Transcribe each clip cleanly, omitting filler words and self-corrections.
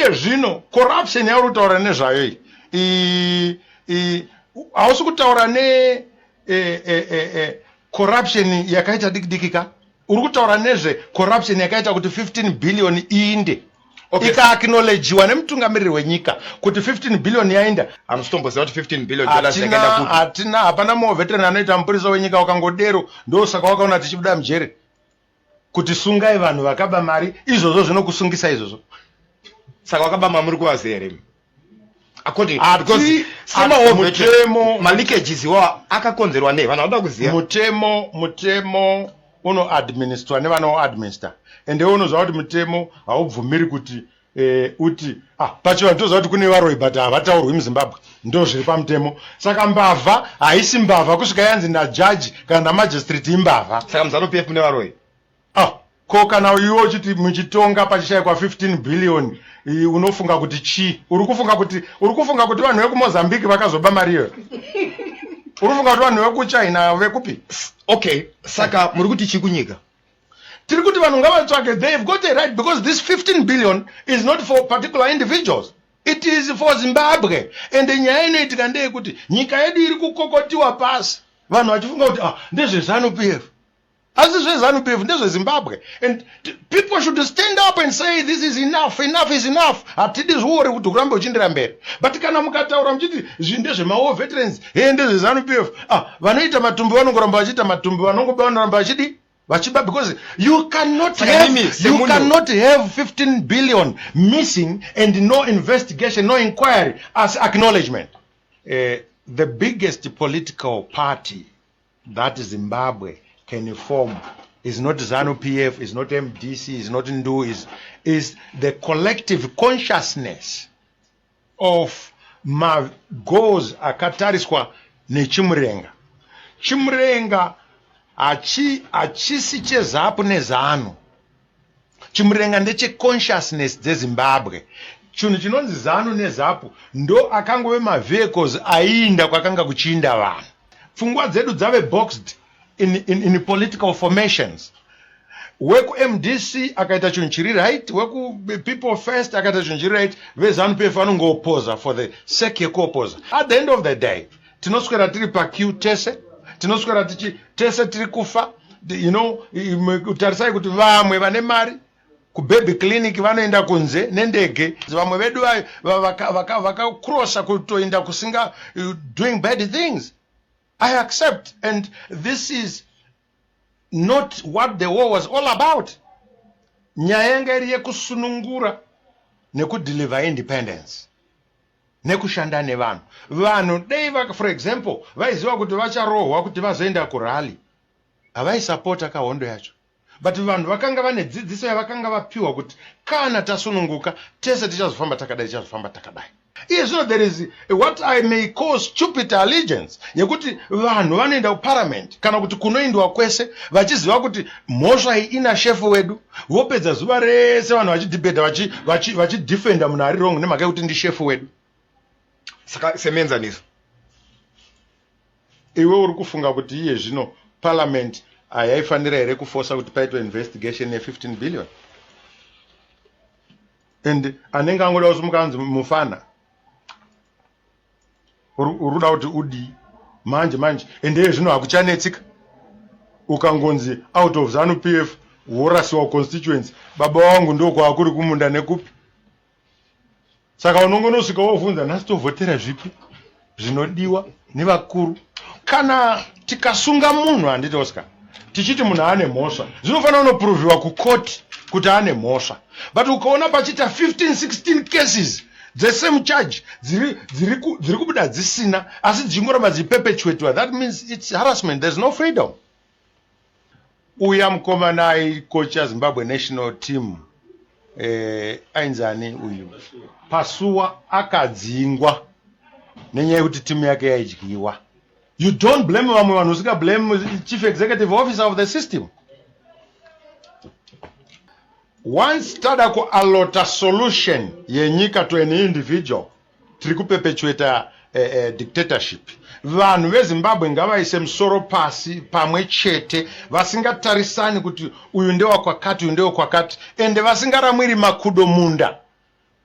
Iye zvino corruption yauri kutaura nezvayo iyi, hausi kutaura ne corruption yakaita diki diki ka. Uri kutaura nezve corruption yakaita kuti 15 billion iinde, ikaacknowledgiwa nemutungamiriri wenyika kuti 15 billion yainda. Hamusitomboziva kuti $15 billion yakaenda kupi? Hatina, hapana war veteran anoita mupurisa wenyika wakangodero. Ndosaka wakaona tichibuda mujere kuti sungai vanhu vakaba mari. Izvozvo zvinokusungisa izvozvo. Saka wakaba mamuri kuvaziva here? According because maleakages iwawo akakonzerwa nei? Vanhu vanoda kuziva. Mutemo unoadministrwa nevanoadminister, ende unoziva kuti mutemo haubvumiri kuti uti pachivanhu toziva kuti kune varoi, but havataurwi muZimbabwe, ndo zviri pamutemo. Saka mbavha haisi mbavha kusvika yanzi najaji kana namagistrate imbavha. Saka muZANU PF mune varoi? Ah, ko kana iwe uchiti muchitonga pachishayikwa 15 billion, unofunga kuti chii? Uri kufunga kuti vanhu vekuMozambique vakazoba mari iyoyo? Uri kufunga kuti vanhu vekuChina, vekupi? Okay, saka muri kuti chii kunyika? Tiri kuti vanhu ngavatsvake. They've got a right, because this 15 billion is not for particular individuals, it is for Zimbabwe. And nyaya inoitika ndeyekuti nyika yedu iri kukokotiwa pasi, vanhu vachifunga kuti ndezveZANU PF. Asi zveZANU PF ndezveZimbabwe, and people should stand up and say, "This is enough, enough is enough." Hatidi zviore kuti kurambe uchindira mberi. But kana mukataura muchiti zvi ndezvemawar veterans, he ndezveZANU PF, vanoita matumbi vanongoramba vachiita matumbi, vanongoba vanoramba vachidi vachiba, because you cannot have 15 billion missing and no investigation, no inquiry as acknowledgement. The biggest political party that Zimbabwe can form is not ZANU PF, is not MDC, is not NDU, is the collective consciousness of magoals akatariswa nechimurenga. Chimurenga hachisi cheZAPU neZANU. Chimurenga ndecheconsciousness dzeZimbabwe. Chinhu chinonzi ZANU neZAPU ndo akangove mavehicles aiinda kwakanga kuchiinda vanhu. Pfungwa dzedu dzave boxed in political formations. WekuMDC akaita chinhu chiri right, wekuPeople First akaita chinhu chiri right, veZANU PF vanongoopoza for the sake yekuopoza. At the end of the day, tinoswera tiri paqueue tese, tinoswera tichi tese tiri kufa. Tarisai kuti vamwe vane mari kubaby clinic vanoenda kunze nendege, vamwe vedu vakakrosa kutoenda kusinga, doing bad things. I accept, and this is not what the war was all about. Nyaya yanga iri yekusunungura nekudeliver independence nekushanda nevanhu. Vanhu dei, for example, vaiziva kuti vacharohwa kuti vazoenda kurally, havaisapota kahondo yacho. But vanhu vakanga vane dzidziso yavakanga vapiwa kuti kana tasununguka tese tichazofamba takadai, tichazofamba takadai. Iye zvino there is what I may call stupid allegiance, yekuti vanhu vanoenda kuparliament kana kuti kunoendwa kwese vachiziva kuti mhosva iyi ina shefu wedu. Vopedza zuva rese vanhu vachidhibhedha, vachidefenda munhu ari wrong nemhaka yekuti ndishefu wedu. Saka semuenzaniso? Iwe uri kufunga kuti iye zvino parliament hayaifanira here kufosa kuti paitwe investigation ye15 billion? And anenge angoda kusimuka anzi mufana, uri kuda kuti udii manje manje? Ende iye zvino hakuchanetsika. Ukangonzi out of ZANU PF, worasiwa constituency. Baba wangu ndokwakuri kumunda nekupi. Saka unongonosvika wovhunza, "Nhasi tovhotera zvipi zvinodiwa nevakuru?" Kana tikasunga munhu, handiti Oscar, tichiti munhu ane mhosva, zvinofanira kunoproviwa kukoti kuti ane mhosva. But ukaona pachiita 15 16 cases dzesame charge dziri kubuda dzisina, asi dzichingoramba dzichiperpetuatwa, that means it's harassment. There's no freedom. Uya mukomana aikocha Zimbabwe national team, ainzani uyu, Pasuwa, akadzingwa nenyaya yekuti timu yake yaidyiwa. You don't blame vamwe vanhu usinga blame chief executive officer of the system. Once tada kuallota solution yenyika to an individual, tiri kuperpetuata dictatorship. Vanhu veZimbabwe ngavaise musoro pasi pamwe chete, vasingatarisani kuti uyu ndewakwakati, uyu ndewekwakati, ende vasingaramwiri makudo munda.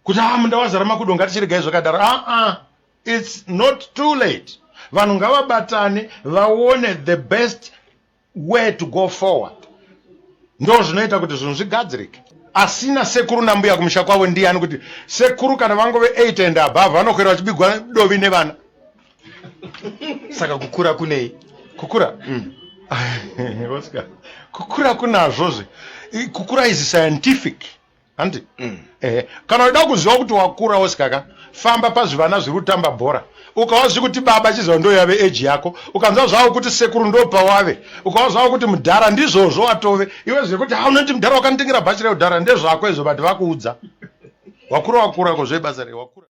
Kuti ah, munda wazara makudo, ngatichiregai zvakadaro. Aa, ah, it's not too late. Vanhu ngavabatane, vaone the best way to go forward. Ndo zvinoita kuti zvinhu zvigadzirike. Asina sekuru nambuya kumusha kwavo ndiani? Kuti sekuru kana vangove 8 and above, vanokwera vachibigwa dovi nevana. Saka kukura kunei? Kukura, Oscar, kukura kunazvozve. Kukura is scientific, handi? Kana uchida kuziva kuti wakura, Oscar ka, famba pazvivana zviri kutamba bhora. Ukawa zvikuti baba, chiziva ndo yave age yako. Ukanzwa zvavo kuti sekuru, ndo pawave. Ukawa zvavo kuti mudhara, ndizvozvo watove iwe. Zvekuti ha, unoti mudhara wakanditengera bhachi reudhara, ndezvako izvo, but vakuudza wakura. Wakura kozve basa rei wakura?